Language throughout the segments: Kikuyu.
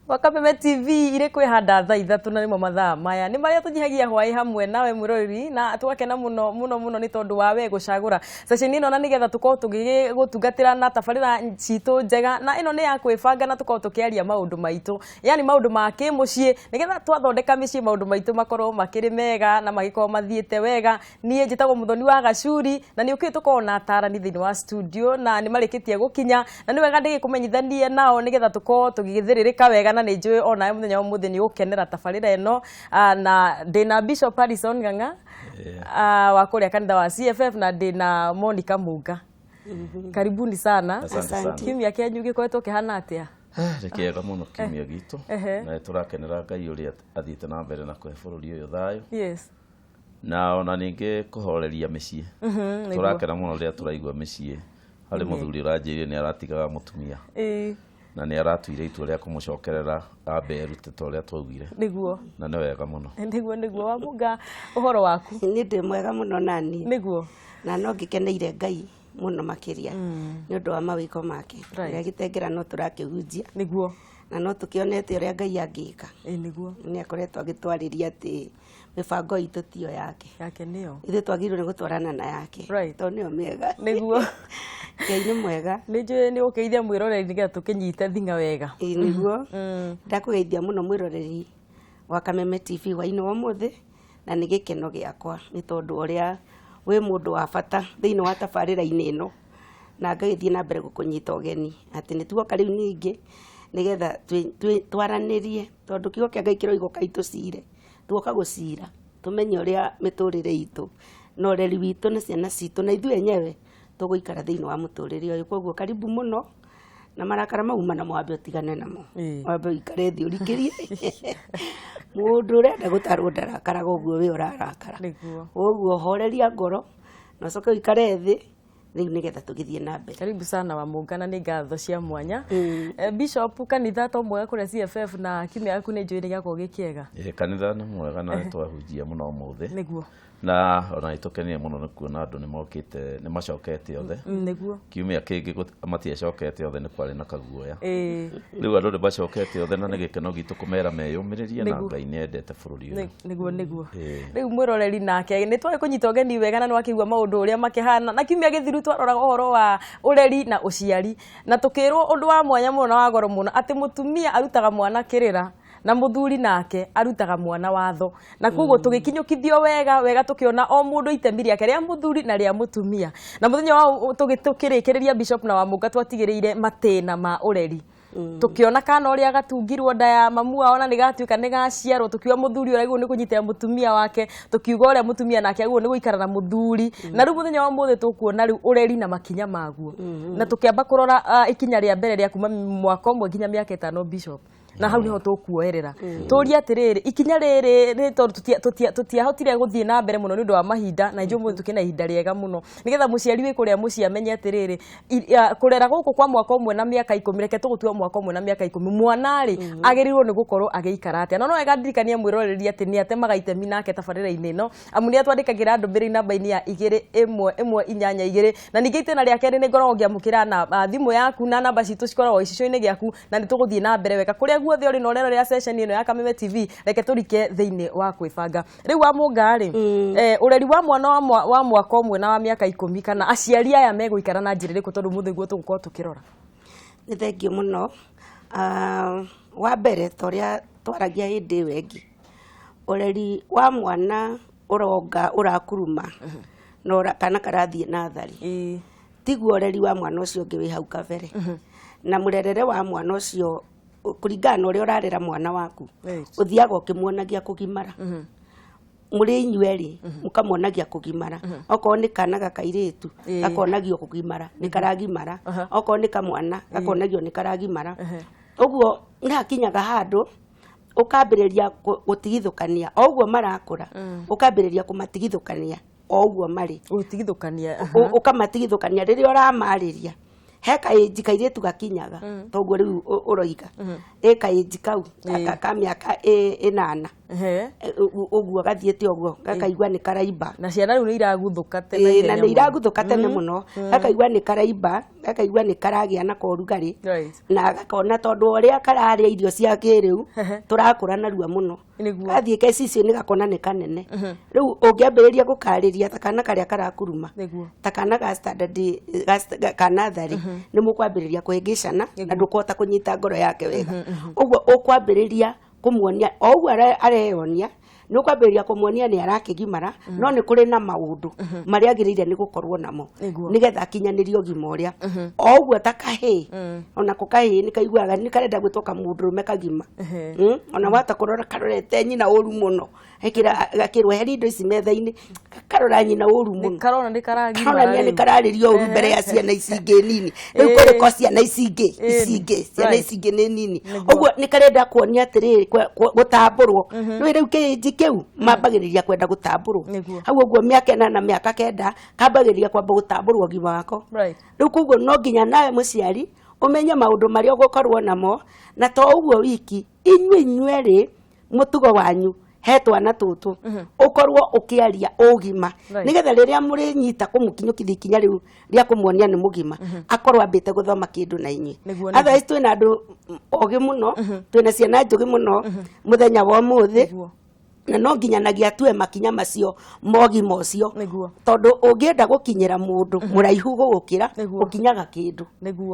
Gwa Kameme TV irĩ kwĩhanda thaa 3 na nĩmo mathaa maya nĩ marĩa tũnyihagia hwaĩ hamwe nawe mwĩroreri, na tũgakena mũno mũno mũno nĩ tondũ wa we gũcagũra session ĩno na nĩgetha tũkorwo tũgĩgũtungatĩra na tabarĩra citũ njega, na ĩno nĩ ya kwĩbanga na tũkorwo tũkĩaria maũndũ maitũ, yani maũndũ ma kĩmũciĩ, nĩgetha twathondeka mĩciĩ maũndũ maitũ makorwo makĩrĩ mega na magĩkorwo mathiĩte wega. Niĩ njĩtagwo Mũthoni wa Gacuri na nĩ ũkĩũĩ tũkorwo na atarani thĩinĩ wa studio na nĩ marĩkĩtie gũkinya, na nĩ wega ndĩgĩkũmenyithanie nao nĩgetha tũkorwo tũgĩthĩrĩrĩka wega, na nĩ njũĩ onawe mũthenya wa ũmũthĩ nĩ ũgũkenera tabarĩra ĩno. Na ndĩna Bishop Harrison Ng'ang'a wa kũrĩa kanitha wa CFF na ndĩna Monica Munga. Karibuni sana. Asante sana. Kiumia kĩanyu gĩkoretwo kĩhana atĩa? Nĩ kĩega mũno kiumia gitũ na nĩ tũrakenera Ngai ũrĩa athiĩte na mbere na kũhe bũrũri ũyũ thayũ na ona ningĩ kũhoreria mĩciĩ. Tũrakena mũno rĩrĩa tũraigua mĩciĩ harĩ mũthuri ũranjĩrire nĩ aratigaga mũtumia na nĩ aratuire itua rĩa kũmũcokerera ambe erute ta ũrĩa twaugire na nĩ wega mũno. Nĩguo. Wamũnga, ũhoro waku? Nĩ ndĩ mwega mũno nani. Na no ngĩkeneire Ngai mũno makĩria nĩ ũndũ wa mawĩko make. Ũrĩa gĩtengera no tũrakĩhunjia na no tũkĩonete ũrĩa Ngai angĩka. Nĩ akoretwo agĩtwarĩria atĩ mĩbango itũ tiyo yake. Yake nĩyo. Ithuĩ twagĩrĩirwo nĩ gũtwarana na yake tondũ nĩyo mĩega. Ngai nĩ mwega. Nĩ njũĩ nĩ ũkĩithia mwĩroreri nĩgetha tũkĩnyite thing'a wega. Ĩĩ nĩguo, ndakũgeithia mũno mwĩroreri wa Kameme TV hwainĩ wa ũmũthĩ, na nĩ gĩkeno gĩakwa nĩ tondũ ũrĩa wĩ mũndũ wa bata thĩinĩ wa tabarĩra-inĩ ĩno, na ngagĩthiĩ na mbere gũkũnyita ũgeni atĩ nĩ tuoka rĩu ningĩ nĩgetha twaranĩrie, tondũ kiugo kĩa Ngai kĩroiga ũkai tũcire, tuoka gũcira tũmenye ũrĩa mĩtũrĩre itũ na ũreri witũ na ciana citũ na ithuĩ enyewe tũgũikara thĩinĩ wa mũtũrĩre ũyũ. Koguo karibu mũno, na marakara mau mana mwambe ũtigane namo, wambe ũikare thĩ ũrikĩrie. Mũndũ ũrenda gũtarwo ndarakaraga ũguo we ũrarakara. Ũguo horeria ngoro na ũcoke ũikare thĩ rĩu nĩgetha tũgĩthiĩ na mbere. Karibu sana Wamũnga, na nĩ ngatho cia mwanya. Bishop, kanitha to mwega kũrĩa CFF na kiumia gĩaku nĩ njũĩ nĩ gĩakorwo gĩ kĩega. Ĩĩ, kanitha nĩ mwega na nĩ twahunjia mũno ũmũthĩ na ona nĩ tũkenire mũno nĩ kuona andũ nĩ mokĩte, nĩ macokete othe. Kiumia kĩngĩ matiacokete othe, nĩ kwarĩ na kaguoya. Rĩu andũ nĩ macokete othe na nĩ gĩkeno gitũ kũmera meyũmĩrĩrie na Ngai nĩ endete bũrũri ũyũ. Nĩguo. Rĩu mwĩroreri nake nĩ twarĩ kũnyita ũgeni wega na nĩ wakĩigua maũndũ ũrĩa makĩhana, na kiumia gĩthiru twaroraga ũhoro wa ũreri na ũciari na tũkĩrwo ũndũ wa mwanya mũno na wa goro mũno atĩ mũtumia arutaga mwana kĩrĩra na mũthuri nake arutaga mwana watho, na koguo tũgĩkinyũkithio wega wega tũkĩona o mũndũ itemi rĩake rĩa mũthuri na rĩa mũtumia. Na mũthenya wa tũkĩrĩkĩrĩria, Bishop na Wamũnga, twatigĩrĩire matĩna ma ũreri, tũkĩona kana ũrĩa gatungirwo nda ya mamu wao na nĩ gatuĩka nĩ gaciarwo, tũkiuga mũthuri ũrĩa agĩrĩirwo nĩ kũnyitĩra mũtumia wake, tũkiuga ũrĩa mũtumia nake agĩrĩirwo nĩ gũikara na mũthuri. Na rĩu mũthenya wa ũmũthĩ tũkuona rĩu ũreri na makinya maguo, na tũkĩamba kũrora ikinya rĩa mbere rĩa kuma mwaka 1 nginya mĩaka 5, Bishop, na hau niho tũkuoerera tũrie atĩrĩrĩ, ikinya rĩrĩ nĩ tondũ tũtiahotire gũthiĩ na mbere mũno nĩ ũndũ wa mahinda, na ithuĩ ũmũthĩ tũkĩna ihinda rĩega mũno nĩgetha mũciari wĩ kũrĩa mũciĩ amenye atĩrĩrĩ, kũrera gũkũ kwa mwaka 1 na mĩaka 10, reke tũgũtua mwaka 1 na mĩaka 10, mwana rĩ agĩrĩirwo nĩ gũkorwo agĩikara atĩa. Na no wega ndirikanie mwĩroreri atĩ nĩ atemaga itemi nake tabarĩra-inĩ ĩno, amu nĩ atwandĩkagĩra ndũmĩrĩri namba-inĩ ya 21182, na ningĩ itĩna rĩa kerĩ nĩ ngoragwo ngĩamũkĩra na thimũ yaku, na namba citũ cikoragwo gĩcicio-inĩ gĩaku, na nĩ tũgũthiĩ na mbere wega kũrĩa guothe ũrĩ na ũrerorera session ĩno ya Kameme TV. Reke tũrike thĩinĩ wa kwĩbanga rĩu. Wamũnga rĩ, ũreri wa mwana wa mwaka 1 na wa mĩaka 10, kana aciari aya megũikara na njĩra ĩrĩkũ, tondũ mũthĩ guo tũgũkorwo tũkĩrora? Nĩ thengiũ mũno. Wa mbere, ta ũrĩa twaragia hĩndĩ ĩyo ĩngĩ, ũreri wa mwana ũronga ũrakuruma na kana karathiĩ natharĩ, tiguo ũreri wa mwana ũcio ũngĩ wĩ hau kabere, na mũrerere wa mwana ũcio kũringana na ũrĩa ũrarera mwana waku, ũthiaga ũkĩmuonagia kũgimara mũrĩ inyuerĩ, mũkamuonagia kũgimara. Okorwo nĩ kana gakairĩtu, gakonagio kũgimara nĩ karagimara, okorwo nĩ kamwana, gakonagio nĩ karagimara. Ũguo nĩ hakinyaga handũ ũkambĩrĩria gũtigithũkania o ũguo marakũra, ũkambĩrĩria kũmatigithũkania o ũguo marĩ. Gũtigithũkania. Ũkamatigithũkania rĩrĩa ũramarĩria. He kaĩnji kairĩtu gakinyaga toguo rĩu ũroiga ĩ kaĩnji kau ka mĩaka 8. Ũguo gathiĩte ũguo gakaigua nĩ karaimba. Na ciana rĩu nĩ iraguthũka tene. Ĩĩ, na nĩ iraguthũka tene mũno, gakaigua nĩ karaimba, gakaigua nĩ karagĩa na korugarĩ, na gakona tondũ ũrĩa kararĩa irio cia kĩrĩu tũrakũra narua mũno. Gathiĩ kecicio nĩ gakona nĩ kanene. Rĩu ũngĩambĩrĩria gũkarĩria ta kana karĩa karakuruma, ta kana ga standard ka natharĩ, nĩ mũkwambĩrĩria kũhĩngĩcana na ndũkũhota kũnyita ngoro yake wega. Ũguo ũkwambĩrĩria kũmuonia o ũguo areyonia, nĩ ũkwambĩrĩria kũmuonia nĩ arakĩgimara, no nĩ kũrĩ na maũndũ marĩa agĩrĩire nĩ gũkorwo namo nĩgetha akinyanĩrie ũgima ũrĩa. O ũguo ta kahĩĩ, onako kahĩĩ nĩ kaiguaga nĩ karenda gwĩtwo kamũndũrũme kagima. Ona wata kũrora karorete nyina ũru mũno, gakĩrwo heri indo ici metha-inĩ, karora nyina ũru mũno, karona nĩ karagimara, karonania nĩ kararĩrio ũru mbere ya ciana ici ingĩ nini. Rĩu kũrĩ ko ciana ici ingĩ, ici ingĩ ciana ici ingĩ nĩ nini, ũguo nĩ karenda kuonia atĩrĩrĩ, gũtambũrwo. Rĩu rĩu kĩnji kĩu mambagĩrĩria kwenda gũtambũrwo hau ũguo mĩaka 8, mĩaka 9, kambagĩrĩria kwamba gũtambũrwo ũgima wako. Rĩu koguo no nginya nawe mũciari ũmenye maũndũ marĩa ũgũkorwo namo, na to ũguo wiki, inyuĩ inyuerĩ mũtugo wanyu he twana tũtũ ũkorwo ũkĩaria ũgima, nĩgetha rĩrĩa mũrĩnyita kũmũkinyũkithia ikinya rĩu rĩa kũmuonia nĩ mũgima, akorwo ambĩte gũthoma kĩndũ na inyuĩ. Otherwise twĩna andũ ogĩ mũno, twĩna ciana njũgĩ mũno mũthenya wa ũmũthĩ, na no nginyanagia atue makinya macio mogima ũcio, tondũ ũngĩenda gũkinyĩra mũndũ mũraihu gũgũkĩra, ũkinyaga kĩndũ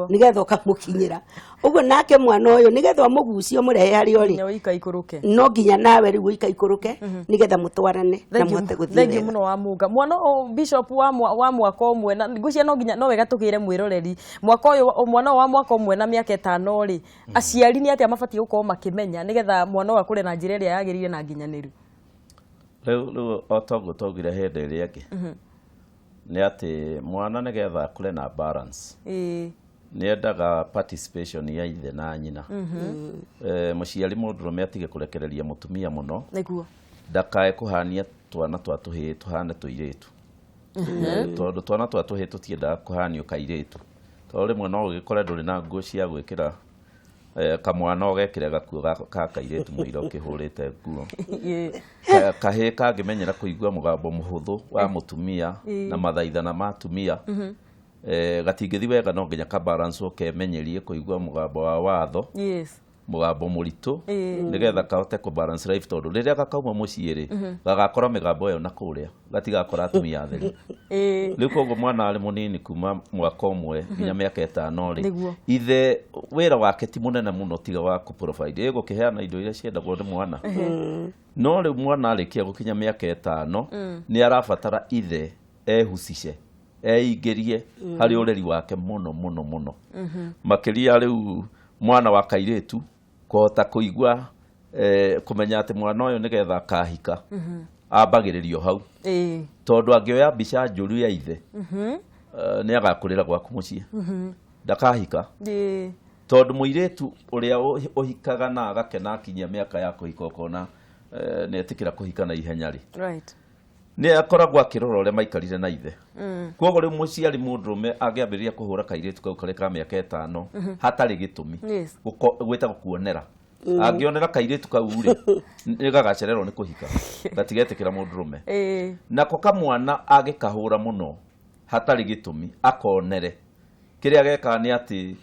nĩgetha ũkamũkinyĩra. Ũguo nake mwana ũyũ nĩgetha ũmũgucie ũmũrehe harĩa ũrĩ, no nginya nawe rĩu ũikaikũrũke nĩgetha mũtwarane na mũhote gũthiĩ wega. Thengiũ mũno wa Mũnga. Mwana Bishop wa mwaka ũmwe, na ngwĩciria no nginya no wega tũkĩre mwĩroreri mwaka ũyũ, mwana wa mwaka ũmwe na mĩaka 5 rĩ, aciari nĩ atĩa mabatiĩ gũkorwo makĩmenya nĩgetha mwana ũyũ akũre na njĩra ĩrĩa yagĩrĩire na nginyanĩru? Rĩu o toguo twaugire hĩndĩ ĩrĩa ĩngĩ, nĩ atĩ mwana nĩgetha akũre na balance, nĩ endaga participation ya ithe na nyina. Mũciari mũndũrũme atige kũrekereria mũtumia mũno, ndakae kũhania twana twa tũhĩĩ tũhane tũirĩtu, tondũ twana twa tũhĩĩ tũtiendaga kũhanio kairĩtu, tondũ rĩmwe no ũgĩkore ndũrĩ na nguo cia gwĩkĩra kamwana ũgekĩre gakuo ka kairĩtu mũira ũkĩhũrĩte nguo. Kahĩĩ kangĩmenyera kũigua mũgambo mũhũthũ wa mũtumia na mathaithana ma atumia, gatingĩthiĩ wega, no nginya kabalance ũkemenyerie kũigua mũgambo wa watho, mũgambo mũritũ, nĩgetha kahote kũ balance life, tondũ rĩrĩa gakauma mũciĩ rĩ, gagakora mĩgambo ĩyo na kũrĩa, gatigakora atumia atheri. Rĩu koguo mwana arĩ mũnini kuma mwaka ũmwe nginya mĩaka 5 rĩ, ithe wĩra wake ti mũnene mũno tiga wa kũ provide, ĩgũkĩheana indo iria ciendagwo nĩ mwana. No rĩu mwana arĩkia gũkinya mĩaka 5 nĩ arabatara ithe ehucice, eingĩrie harĩ ũreri wake mũno mũno mũno. Makĩria rĩu mwana wa kairĩtu kũhota kũigua, kũmenya atĩ mwana ũyũ nĩgetha akahika, ambagĩrĩrio hau, tondũ angĩoya mbica njũru ya ithe, nĩ agakũrĩra gwaku mũciĩ, ndakahika. Tondũ mũirĩtu ũrĩa ũhikaga na agakena akinyia mĩaka ya kũhika, ũkona nĩ etĩkĩra kũhika na ihenya rĩ, nĩ akoragwo akĩrora ũrĩa maikarire na ithe. Koguo rĩu mũciari mũndũrũme angĩambĩrĩria kũhũra kairĩtu kau karĩ ka mĩaka 5 hatarĩ gĩtũmi, gwĩtagwo kuonera. Angĩonera kairĩtu kau rĩ, nĩ gagacererwo nĩ kũhika, gatigetĩkĩra mũndũrũme. Nako kamwana angĩkahũra mũno hatarĩ gĩtũmi, akonere, kĩrĩa gekaga nĩ atĩ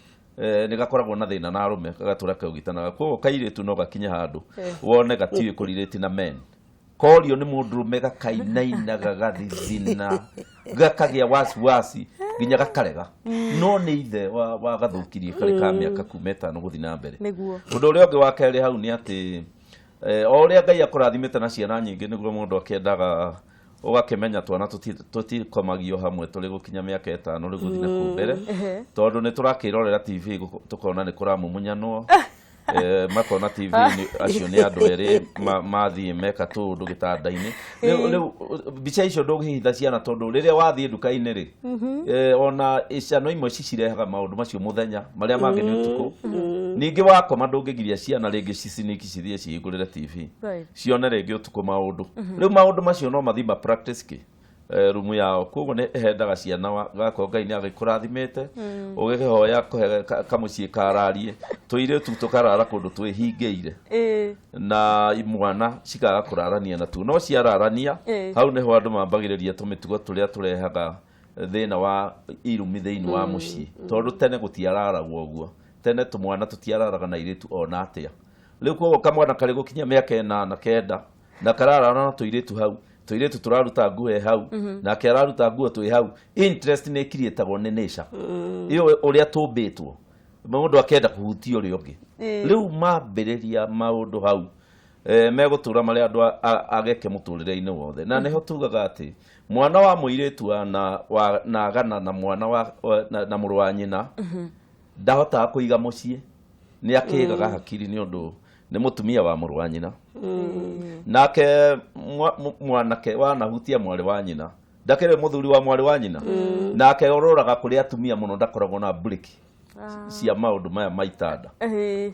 nĩ gakoragwo na thĩna na arũme, gagatũra keũgitanaga. Koguo kairĩtu no gakinye handũ wone gatiũĩ kũrirĩti na men, korio nĩ mũndũrũme gakainaina, gagathithina, gakagĩa wasiwasi nginya gakarega, no nĩ ithe wa gathũkirie karĩ ka mĩaka kuma 5 gũthiĩ na mbere. Ũndũ ũrĩa ũngĩ wa kerĩ hau nĩ atĩ o ũrĩa Ngai akũrathimĩte na ciana nyingĩ, nĩguo mũndũ akĩendaga ũgakĩmenya twana tũtikomagio hamwe tũrĩ gũkinya mĩaka 5 rĩu gũthiĩ na kũu mbere, tondũ nĩ tũrakĩrorera TV tũkona nĩ kũramũmunyanwo, makona TV acio nĩ andũ erĩ mathiĩ meka tũũndũ gĩtanda-inĩ. Rĩu mbica icio ndũngĩhitha ciana, tondũ rĩrĩa wathiĩ nduka-inĩ rĩ, ona icano imwe cicirehaga maũndũ macio mũthenya, marĩa mangĩ nĩ ũtukũ. Ningĩ wakoma ndũngĩgiria ciana rĩngĩ ciciniki cithiĩ cihingũrĩre TV, cione rĩngĩ ũtukũ maũndũ. Rĩu maũndũ macio no mathiĩ ma practice kĩ. Rumu yao koguo nĩ ĩhendaga ciana gakorwo Ngai nĩ agĩkũrathimĩte ũgĩkĩhoya kũhe kamũciĩ kararie tũirĩtu tũkarara kũndũ twĩhingĩire na imwana cikaga kũrarania natuo no ciararania hau nĩho andũ mambagĩrĩria tũmĩtugo tũrĩa tũrehaga thĩna wa irumi thĩinĩ wa mũciĩ tondũ tene gũtiararagwo ũguo tene tũmwana tũtiararaga na airĩtu ona atĩa rĩu koguo kamwana karĩ gũkinya mĩaka 8 9 na kararara na tũirĩtu hau tũirĩtu tũraruta nguo ĩ hau nake araruta nguo twĩ hau interest nĩ ĩkiriĩtagwo nĩ nature ĩyo ũrĩa tũmbĩtwo mũndũ akenda kũhutia ũrĩa ũngĩ rĩu mambĩrĩria maũndũ hau megũtũra marĩa andũ ageke mũtũrĩre-inĩ wothe na nĩho tugaga atĩ mwana wa mũirĩtu na agana na mwana wa na mũrũ wa nyina ndahotaga kũiga mũciĩ nĩ akĩgaga hakiri nĩ ũndũ nĩ mũtumia wa mũrũ wa nyina nake mwanake wanahutia mwarĩ wa nyina ndakĩrĩ mũthuri wa mwarĩ wa nyina nake ororaga kũrĩ atumia mũno ndakoragwo na breki cia maũndũ maya ma itanda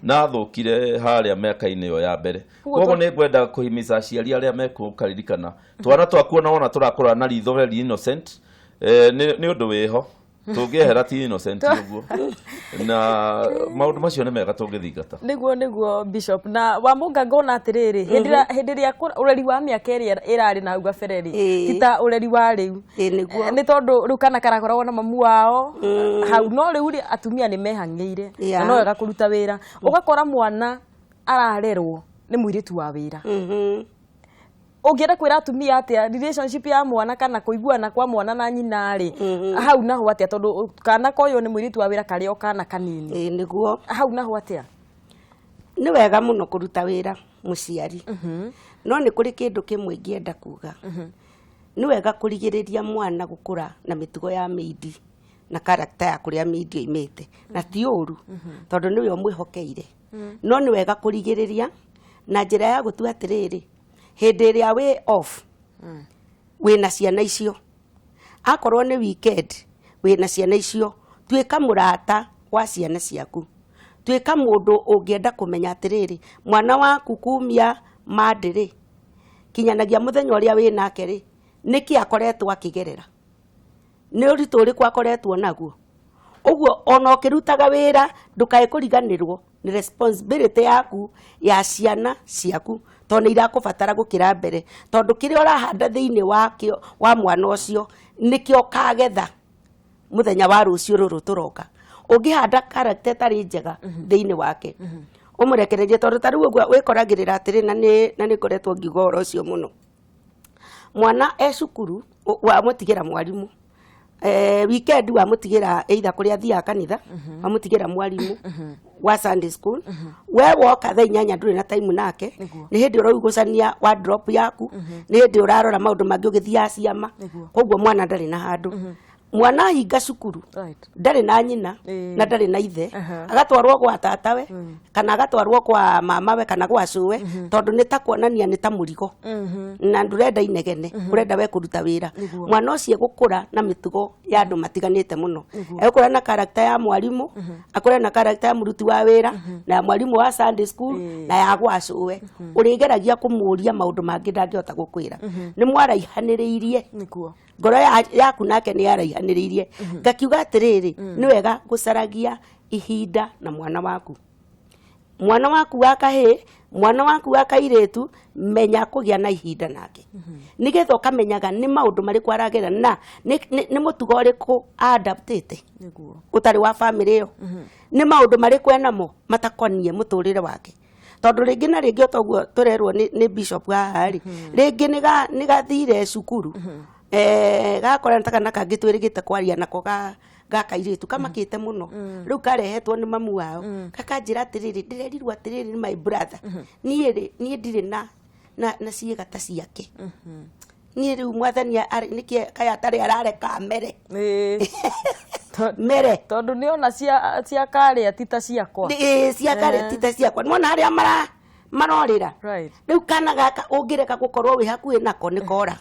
na thũkire harĩa mĩaka-inĩ ĩyo ya mbere koguo nĩ ngwenda kũhimiza aciari arĩa mekũkaririkana twana twakuona wona tũrakũra na ritho very innocent nĩ ũndũ wĩho tũngĩehera ti innocent ũguo na maũndũ macio nĩ mega tũngĩthingata nĩguo Bishop na wa mũnga ngona atĩrĩrĩ hĩndĩ ĩrĩa ũreri wa mĩaka ĩrĩa ĩrarĩ na hau gabere rĩ ti ta ũreri wa rĩu nĩ tondũ rĩu kana karakoragwo na mamu wao hau no rĩu rĩ atumia nĩ mehang'ĩire na no wega kũruta wĩra ũgakora mwana ararerwo nĩ mũirĩtu wa wĩra ũngĩenda kwĩra atumia atĩa relationship ya mwana kana kũiguana kwa mwana na nyina rĩ hau naho atĩa tondũ kana koywo nĩ mũirĩtu wa wĩra karĩ o kana kanini nĩguo hau naho atĩa nĩ wega mũno kũruta wĩra mũciari no nĩ kũrĩ kĩndũ kĩmwe ingĩenda kuga nĩ wega kũrigĩrĩria mwana gũkũra na mĩtugo ya mĩindi na character ya kũrĩa mĩindi oimĩte na ti ũru tondũ nĩwe ũmwĩhokeire no nĩ wega kũrigĩrĩria na njĩra ya gũtua atĩrĩrĩ hĩndĩ ĩrĩa wĩ off wĩna ciana icio akorwo nĩ weekend wĩna ciana icio tuĩka mũrata wa ciana ciaku tuĩka mũndũ ũngĩenda kũmenya atĩrĩrĩ mwana waku kumia Monday rĩ kinyanagia mũthenya ũrĩa wĩ nake rĩ nĩkĩ akoretwo akĩgerera nĩ ũritũ ũrĩkũ akoretwo naguo ũguo ona ũkĩrutaga wĩra ndũkae kũriganĩrwo nĩ responsibility yaku ya ciana ciaku tondũ nĩ irakũbatara gũkĩra mbere tondũ kĩrĩa ũrahanda thĩinĩ wa mwana ũcio nĩkĩo ũkagetha mũthenya wa rũciũ rũrũ tũroka ũngĩhanda character ĩtarĩ njega thĩinĩ wake ũmũrekererie tondũ ta rĩu ũguo wĩkoragĩrĩra atĩrĩ na nĩ ngoretwo ngiuga ũhoro ũcio mũno mwana e cukuru wamũtigĩra mwarimũ weekend wamũtigĩra either kũrĩa athiaga kanitha wamũtigĩra mwarimũ wa Sunday school we woka thaa 8 ndũrĩ na time nake nĩ hĩndĩ ũraigucania wardrobe yaku nĩ hĩndĩ ũrarora maũndũ mangĩ ũgĩthiaga ciama koguo mwana ndarĩ na handũ mwana ahinga cukuru ndarĩ na nyina na ndarĩ na ithe agatwarwo gwa tatawe kana agatwarwo kwa mamawe kana gwa cũwe tondũ nĩ ta kuonania nĩ ta mũrigo na ndũrenda inegene ũrenda we kũruta wĩra mwana ũcio egũkũra na mĩtugo ya andũ matiganĩte mũno egũkũra na character ya mwarimũ akũre na character ya mũruti wa wĩra na ya mwarimũ wa Sunday school na ya gwa cũwe ũrĩgeragia kũmũũria maũndũ mangĩ ndangĩhota gũkwĩra nĩ mwaraihanĩrĩirie ngoro yaku nake nĩ yaraihanĩrĩirie ngakiuga atĩrĩrĩ nĩ wega gũcaragia ihinda na mwana waku mwana waku wa kahĩĩ mwana waku wa kairĩtu menya kũgĩa na ihinda nake nĩgetha ũkamenyaga nĩ maũndũ marĩkũ aragerera na nĩ mũtugo ũrĩkũ adaptĩte ũtarĩ wa bamĩrĩ ĩyo nĩ maũndũ marĩkũ enamo matakoniĩ mũtũrĩre wake tondũ rĩngĩ na rĩngĩ otoguo tũrerwo nĩ bishop haha rĩ rĩngĩ nĩ gathire cukuru gakora ta kana kangĩ twĩrĩgĩte kwaria nako ga kairĩtu kamakĩte mũno rĩu karehetwo nĩ mamu wao gakanjĩra atĩrĩrĩ ndĩrerirwo atĩrĩrĩ nĩ my brother niĩ rĩ niĩ ndirĩ na ciĩga ta ciake niĩ rĩu mwathani nĩkĩ kaya atarĩ arareka mere mere tondũ nĩona cia karĩa ti ta ciakwa cia karĩa ti ta ciakwa nĩwona harĩa marorĩra rĩu kana gaka ũngĩreka gũkorwo wĩ hakuhĩ nako nĩ kora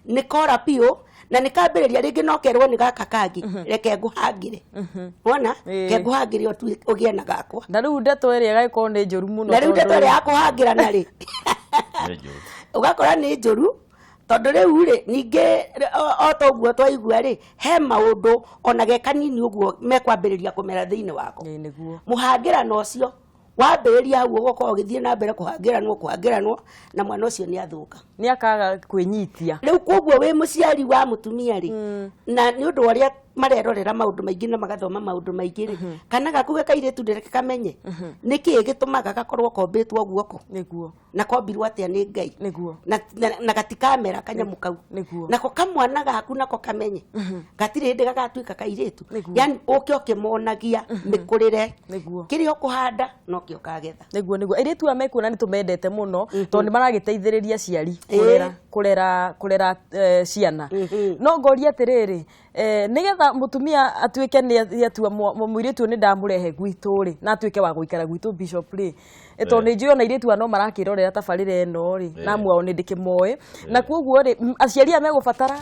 nĩ kora biũ na nĩ kambĩrĩria rĩngĩ no kerwo nĩ gaka kangĩ reke ngũhangĩre wona ke ngũhangĩre ũgĩe na gakwa na rĩu ndeto ĩrĩa ĩgagĩkorwo nĩ njũru mũno na rĩu ndeto ĩrĩa ya kũhangĩra narĩ ũgakora nĩ njũru Tondũ rĩu rĩ, ningĩ o ta ũguo twaigua rĩ, he maũndũ ona ge kanini ũguo mekwambĩrĩria kũmera thĩinĩ wako. Ĩĩ, nĩguo. Mũhangĩrano ũcio wambĩrĩria hau ũgũkorwo ũgĩthiĩ na mbere kũhangĩranwo kũhangĩranwo, na mwana ũcio nĩ athũka, Nĩ akaga kwĩnyitia. Rĩu koguo wĩ mũciari wa mũtumia rĩ, na nĩ ũndũ wa ũrĩa marerorera maũndũ maingĩ na magathoma maũndũ maingĩ rĩ, kana gaku ge kairĩtu ndĩreke kamenye nĩkĩĩ gĩtũmaga gakorwo kombĩtwo guoko, na kombirwo atĩa nĩ Ngai, na gatikamera kanyamũ kau. Nako kamwana gaku nako kamenye gatirĩ hĩndĩ gagatuĩka kairĩtu. Yani ũke ũkĩmonagia mĩkũrĩre, kĩrĩa ũkũhanda nokĩo ũkagetha. Nĩguo airĩtu aya mekuona nĩ tũmendete mũno, tondũ nĩ maragĩteithĩrĩria aciari kũrera kũrera kũrera ciana. No ngoria atĩrĩrĩ, nĩgetha mũtumia atuĩke nĩ atua mũirĩtu ũyũ nĩ ndamũrehe gwitũ rĩ, na atuĩke wa gũikara gwitũ, Bishop rĩ, tondũ nĩ njũĩ ona airĩtu aya no marakĩrorera tabarĩra ĩno rĩ, na amwe ao nĩ ndĩkĩmoĩ, na koguo rĩ, aciari aya megũbatara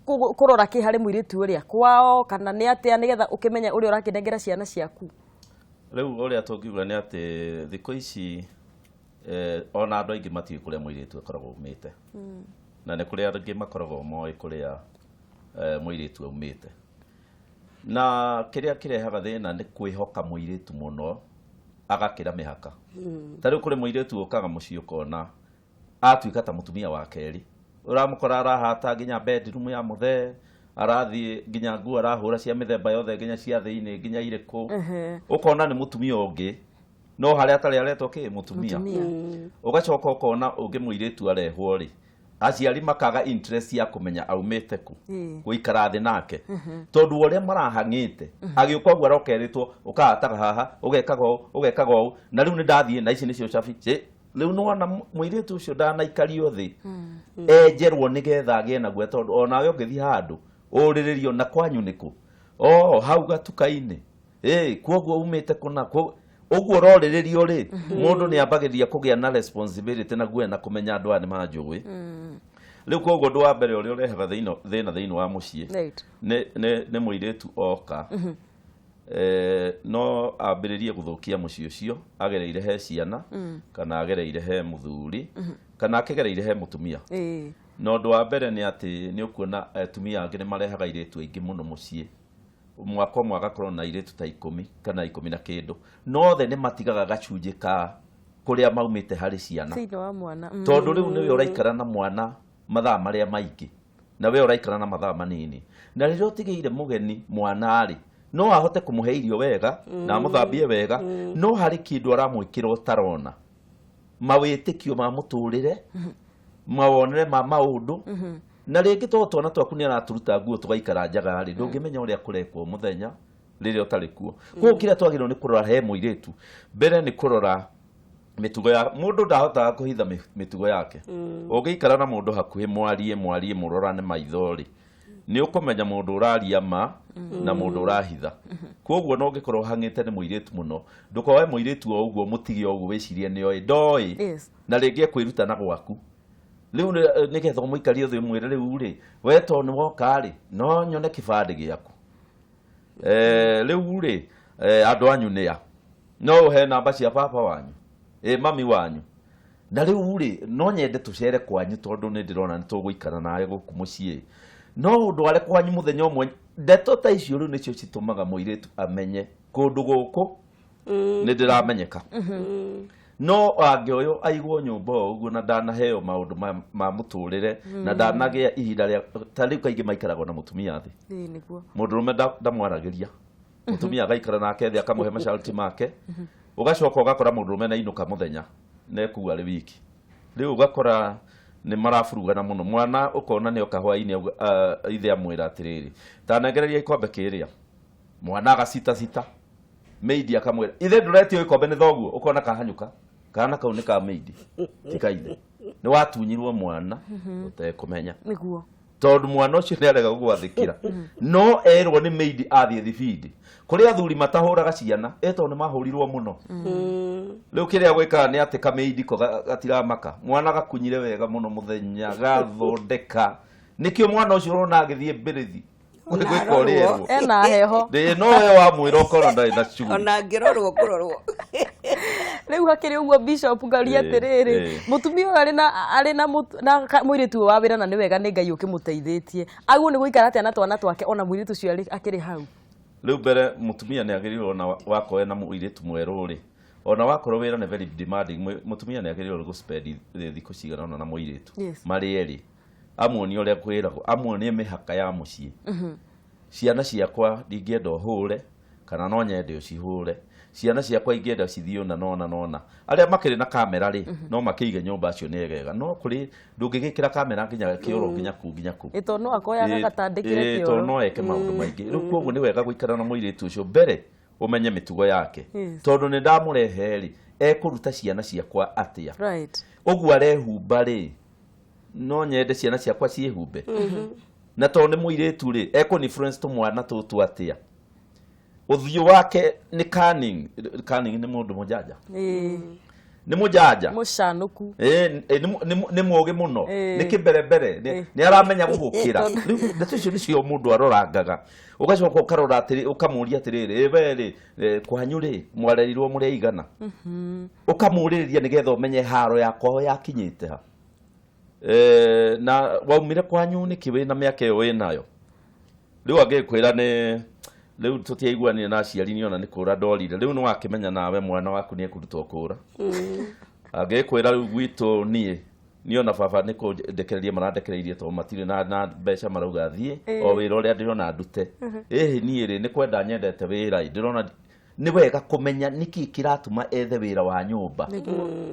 kũrora kĩ harĩ mũirĩtu ũrĩa kwao, kana nĩ atĩa, nĩgetha ũkĩmenye ũrĩa ũrakĩnengera ciana ciaku? Rĩu ũrĩa tũngiuga nĩ atĩ thikũ ici ona andũ aingĩ matiũĩ kũrĩa mũirĩtu akoragwo aumĩte, na nĩ kũrĩ angĩ makoragwo moĩ kũrĩa mũirĩtu aumĩte. Na kĩrĩa kĩrehaga thĩna nĩ kwĩhoka mũirĩtu mũno agakĩra mĩhaka. Ta rĩu kũrĩ mũirĩtu ũkaga mũciĩ ũkona atuĩka ta mũtumia wa kerĩ, ũramũkora arahata nginya bedroom ya mũthee, arathiĩ nginya nguo arahũra cia mĩthemba yothe, nginya cia thĩinĩ, nginya irĩkũ, ũkona nĩ mũtumia ũngĩ, no harĩa atarĩ aretwo kĩ mũtumia. Ũgacoka ũkona ũngĩ mũirĩtu arehwo rĩ, aciari makaga interest ya kũmenya aumĩte kũ, gũikara thĩ nake, tondũ ũrĩa marahang'ĩte agĩũka ũguo arokerĩtwo ũkahataga haha, ũgekaga ũũ, ũgekaga ũũ, na rĩu nĩ ndathiĩ na ici nĩcio cabi. Rĩu nĩwona mũirĩtu ũcio ndanaikario thĩ enjerwo nĩgetha agĩe naguo, tondũ onawe ũngĩthiĩ handũ ũrĩrĩrio na kwanyu nĩkũ, o hau gatuka-inĩ, koguo umĩte kũna ũguo ũrorĩrĩrio rĩ, mũndũ nĩ ambagĩrĩria kũgĩa na responsibility na guoya na kũmenya andũ aya nĩ manjũĩ. Rĩu koguo ũndũ wa mbere ũrĩa ũrehaga thĩna thĩinĩ wa mũciĩ nĩ mũirĩtu oka, no ambĩrĩrie gũthũkia mũciĩ ũcio agereire he ciana, kana agereire he mũthuri, kana akĩgereire he mũtumia. Na ũndũ wa mbere nĩ atĩ nĩ ũkuona atumia angĩ nĩ marehaga airĩtu aingĩ mũno mũciĩ, mwaka ũmwe agakorwo na airĩtu ta 10 kana 10 na kĩndũ, no othe nĩ matigaga gacunjĩ ka kũrĩa maumĩte harĩ ciana thĩinĩ wa mwana. Tondũ rĩu nĩwe ũraikara na mwana mathaa marĩa maingĩ, na we ũraikara na mathaa manini, na rĩrĩa ũtigĩire mũgeni mwana rĩ, no ahote kũmũhe irio wega na amũthambie wega, no harĩ kĩndũ aramwĩkĩra ũtarona, mawĩtĩkio ma mũtũrĩre, mawonere ma maũndũ. Na rĩngĩ to twana twaku nĩ aratũruta nguo tũgaikara njaga rĩ, ndũngĩmenya ũrĩa kũrekwo mũthenya rĩrĩa ũtarĩ kuo. Koguo kĩrĩa twagĩrĩirwo nĩ kũrora he mũirĩtu mbere nĩ kũrora mĩtugo ya mũndũ. Ndahotaga kũhitha mĩtugo yake. Ũngĩikara na mũndũ hakuhĩ, mwarie mwarie, mũrorane maitho rĩ, nĩ ũkũmenya mũndũ ũraria ma na mũndũ ũrahitha. Koguo no ũngĩkorwo ũhang'ĩte nĩ mũirĩtu mũno, ndũkoe mũirĩtu o ũguo mũtige o ũguo wĩcirie nĩoĩ ndoĩ, na rĩngĩ ekwĩruta na gwaku. Rĩu nĩgetha ũmũikarie thĩ ũmwĩre, rĩu rĩ, we to nĩ woka rĩ, no nyone kĩbandĩ gĩaku, rĩu rĩ, andũ anyu nĩa, no ũhe namba cia baba wanyu, mami wanyu, na rĩu rĩ, no nyende tũcere kwanyu, tondũ nĩ ndĩrona nĩ tũgũikara nawe gũkũ mũciĩ, no ũndware kwanyu mũthenya ũmwe. Ndeto ta icio rĩu nĩcio citũmaga mũirĩtu amenye kũndũ gũkũ nĩ ndĩramenyeka. No angĩoywo aigwo nyũmba o ũguo na ndanaheo maũndũ ma mũtũrĩre na ndanagĩa ihinda rĩa ta rĩu, kaingĩ maikaragwo na mũtumia thĩ. Ĩĩ, nĩguo. Mũndũrũme ndamwaragĩria, mũtumia agaikara nake thĩ akamũhe masharti make. Ũgacoka ũgakora mũndũrũme nainũka mũthenya nekuga arĩ wiki, rĩu ũgakora nĩ maraburugana mũno. Mwana ũkona nĩ oka hwainĩ, ithe amwĩra atĩrĩrĩ, tanengereria ikombe kĩrĩa, mwana agacita cita, maid akamwĩra, ithe ndũretio gĩkombe nĩ thoguo. Ũkona kahanyũka kana kau nĩ ka maid, ti ka ithe. Nĩ watunyirwo mwana ũtekũmenya, tondũ mwana ũcio nĩ arega gũgwathĩkĩra, no erwo nĩ maid athiĩ thibindi. Kũrĩ athuri matahũraga ciana ĩ tondũ nĩ mahũrirwo mũno. Rĩu kĩrĩa gwĩkaga nĩ atĩ kamĩindi ko gatiramaka, mwana gakunyire wega mũno mũthenya gathondeka, nĩkĩo mwana ũcio ũrona agĩthiĩ mbĩrĩthi gwĩka ũrĩa erwo. Ena heho. Ndĩ no we wamwĩra ũkona ndarĩ na shughuli. Ona angĩrorwo kũrorwo. Rĩu hakĩrĩ ũguo, Bishop, ngaria atĩrĩrĩ, mũtumia ũyũ arĩ na mũirĩtu ũyũ wa wĩra, na nĩ wega, nĩ Ngai ũkĩmũteithĩtie, agwo nĩ gũikara atĩa na twana twake ona mũirĩtu ũcio akĩrĩ hau? Rĩu mbere mũtumia nĩ agĩrĩirwo, ona wakorwo na mũirĩtu mwerũ rĩ, ona wakorwo wĩra nĩ very demanding, mũtumia nĩ agĩrĩirwo gũ spend thikũ cigana ũna na mũirĩtu marĩ erĩ, amuonie ũrĩa kwĩragwo, amuonie mĩhaka ya mũciĩ. Ciana ciakwa ndingĩenda ũhũre, kana no nyende ũcihũre. Ciana ciakwa ingĩenda cithiĩ ũna nona nona. Arĩa makĩrĩ na kamera rĩ, no makĩige nyũmba, acio nĩ egega, no kũrĩ ndũngĩgĩkĩra kamera nginya kĩoro, nginya kuu, nginya kuu. Ĩ tondũ no akoyaga gatandĩkĩre tondũ kĩoro. No eke maũndũ maingĩ. Rĩu koguo nĩ wega gũikara na mũirĩtu ũcio mbere, ũmenye mĩtugo yake, tondũ nĩ ndamũrehe rĩ, ekũruta ciana ciakwa atĩa? Ũguo arehumba rĩ, no nyende ciana ciakwa ciĩhumbe? Na tondũ nĩ mũirĩtu rĩ, ekũ influence tũmwana tũtũ atĩa? Ũthiũ wake nĩ cunning. Cunning nĩ mũndũ mũjanja. Nĩ mũjanja. Mũcanũku. Ĩ, nĩ mũũgĩ mũno. Nĩ kĩmberembere, nĩ aramenya gũgũkĩra. Rĩu ndeto icio nĩcio mũndũ arorangaga, ũgacoka ũkarora atĩrĩ, ũkamũria atĩrĩrĩ, ĩ we rĩ, kwanyu rĩ, mwarerirwo mũrĩ aigana? Ũkamũrĩrĩria nĩgetha ũmenye haro ya kwao yakinyĩte ha. Na waumire kwanyu nĩkĩ wĩna mĩaka ĩyo wĩnayo? Rĩu angĩkwĩra nĩ rĩu tũtiaiguanire na aciari, nĩona nĩ kũra ndorire, rĩu nĩ wakĩmenya nawe mwana waku nĩ ekũrutwo kũra. Angĩkwĩra rĩu gwitũ niĩ niona baba nĩ kũndekereria marandekereirie tondũ matirĩ na mbeca, marauga thiĩ o wĩra ũrĩa ndĩrona ndute, ĩhĩ niĩ rĩ, nĩ kwenda nyendete wĩra ĩ, ndĩrona nĩ wega kũmenya nĩkĩ kĩratũma ethe wĩra wa nyũmba.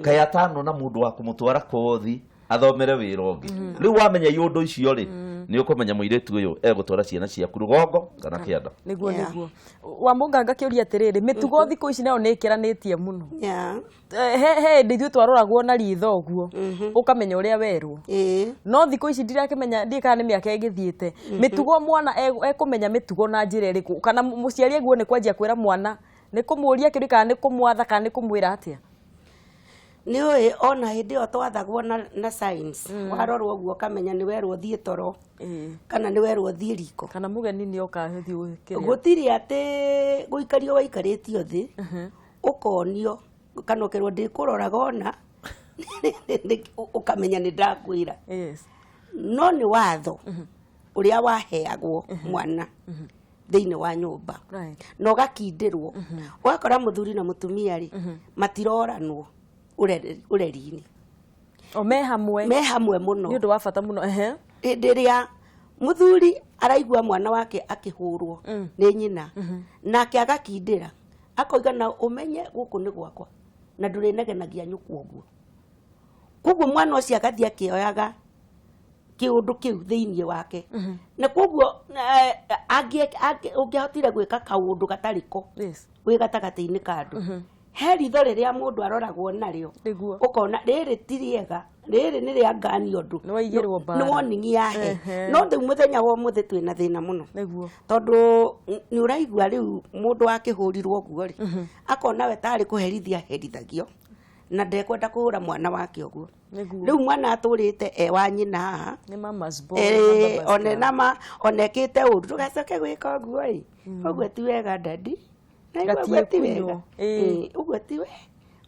Kaĩ atano na mũndũ wa kũmũtwara kothi athomere wĩra ũngĩ? Rĩu wamenya iũndũ icio rĩ, nĩ ũkũmenya mũirĩtu ũyũ egũtwara ciana ciaku rũgongo kana kĩanda. Nĩguo. Nĩguo wa mũnganga kĩũria atĩrĩrĩ, mĩtugo thikũ ici nayo nĩ ĩkĩranĩtie mũno. He hĩndĩ ithuĩ twaroragwo na ritho ũguo, ũkamenya ũrĩa werwo. No thikũ ici ndirakĩmenya, ndiĩ kana nĩ mĩaka ĩgĩthiĩte, mĩtugo mwana ekũmenya mĩtugo na njĩra ĩrĩkũ? Kana mũciari aiguo nĩ kwanjia kwĩra mwana, nĩ kũmũria kĩũria, kana nĩ kũmwatha, kana nĩ kũmwĩra atĩa? Nĩ ũĩ ona hĩndĩ ĩyo twathagwo na signs, warorwo ũguo ũkamenya nĩ werwo thiĩ toro kana nĩ werwo thiĩ riko. Kana mũgeni nĩ oka, thiĩ kĩrĩa. Gũtirĩ atĩ gũikario waikarĩtio thĩ ũkonio kana ũkerwo ndĩkũroraga, ona ũkamenya nĩ ndakwĩra. No nĩ watho ũrĩa waheagwo mwana thĩinĩ wa nyũmba na ũgakindĩrwo, ũgakora mũthuri na mũtumia rĩ, matiroranwo ũreri-inĩ. O me hamwe. Me hamwe mũno. Nĩ ũndũ wa bata mũno, ehe. Hĩndĩ ĩrĩa mũthuri araigua mwana wake akĩhũrwo nĩ nyina, nake agakindĩra akoiga, na ũmenye gũkũ nĩ gwakwa na ndũrĩnegenagia nyũkwa ũguo. Koguo mwana ũcio agathiĩ akĩoyaga kĩũndũ kĩu thĩinĩ wake, na koguo ũngĩahotire gwĩka kaũndũ gatarĩ ko wĩ gatagatĩ-inĩ ka andũ, he ritho rĩrĩa mũndũ aroragwo narĩo, ũkona rĩrĩ ti rĩega, rĩrĩ nĩ rĩa ngani ũndũ. Nĩ waigĩrwo mbara. Nĩ warning yahe. No rĩu mũthenya wa ũmũthĩ twĩna thĩna mũno, tondũ nĩ ũraigua rĩu mũndũ akĩhũrirwo ũguo rĩ, akona we tarĩ kũherithia herithagio na ndekwenda kũhũra mwana wake ũguo. Rĩu mwana atũrĩte e wa nyina haha. Nĩ mama's boy na baba's one girl. Nama ona ekĩte ũru, ndũgacoke gwĩka ũguo ĩ, ũguo ti wega, daddy. Naigua Gatiĩ ũguo ti wega. kunywo. Ũguo ti we,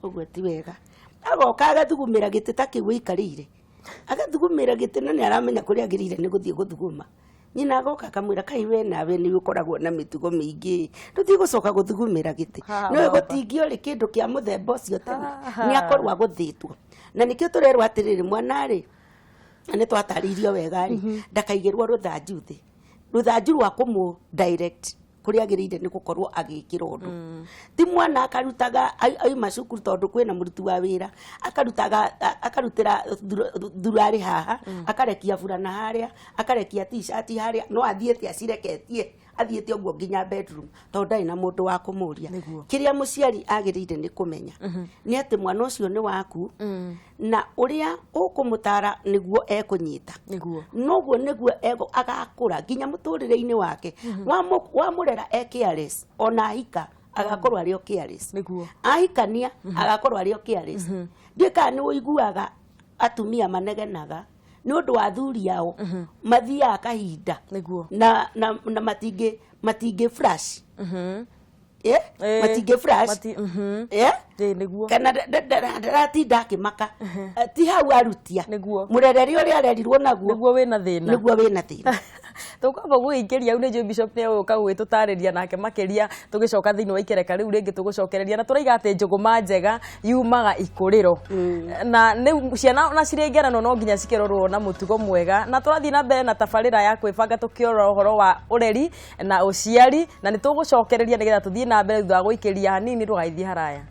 ũguo ti wega. Agoka agathugumĩra gĩtĩ ta kĩu aikarĩire, agathugumĩra gĩtĩ, na nĩ aramenya kũrĩa agĩrĩire nĩ gũthiĩ gũthuguma. Nyina agoka akamwĩra, kai we nawe nĩ ũkoragwo na mĩtugo mĩingĩ, ndũthiĩ gũcoka gũthugumĩra gĩtĩ. Ha, nĩ baba. gũtingĩorĩ kĩndũ kĩa mũthemba ũcio tene. Ha, nĩ akorwo agũthĩtwo, na nĩkĩo tũrerwo atĩrĩrĩ, mwana rĩ, na nĩ twatarĩirio wega rĩ, ndakaigĩrwo rũthanju thĩ, rũthanju rwa kũmũ direct kũrĩa agĩrĩire nĩ gũkorwo agĩkĩra ũndũ. Ti mwana akarutaga aima cukuru, tondũ kwĩna mũruti wa wĩra akarutaga, akarutĩra thurarĩ haha, akarekia burana harĩa, akarekia t-shirt harĩa, no athiĩte acireketie, athiĩte ũguo nginya bedroom, tondũ ndarĩ na mũndũ wa kũmũria. Kĩrĩa mũciari agĩrĩire nĩ kũmenya nĩ atĩ mwana ũcio nĩ waku, na ũrĩa ũkũmũtara nĩguo ekũnyita. Noguo nĩguo agakũra nginya mũtũrĩre-inĩ wake. Wamũrera e careless, ona ahika agakorwo arĩ o careless. Ahikania agakorwo arĩ o careless. Ndiũĩ kana nĩ ũiguaga atumia manegenaga nĩ ũndũ wa athuri ao mathiaga kahinda na matingĩ flash. Matingĩ flash. Ĩĩ, nĩguo. Kana ndaratinda akĩmaka. Ti hau arutia. Nĩguo. Mũrerere ũrĩa arerirwo naguo. Nĩguo wĩna thĩna. Nĩguo wĩna thĩna. Tũkwamba gwĩingĩria hau nĩ njũĩ Bishop nĩ egũka gũgĩtũtarĩria nake makĩria tũgĩcoka thĩinĩ wa ikereka rĩu rĩngĩ tũgũcokereria na tũraiga atĩ njũgũma njega yumaga ikũrĩro na rĩu ciana ona cirĩ ngerano no nginya cikĩrorwo na mũtugo mwega na tũrathiĩ na mbere na tabarĩra ya kwĩbanga tũkĩrora ũhoro wa ũreri na ũciari na nĩ tũgũcokereria nĩgetha tũthiĩ na mbere thutha wa gũikĩria hanini ndũgagĩthiĩ haraya.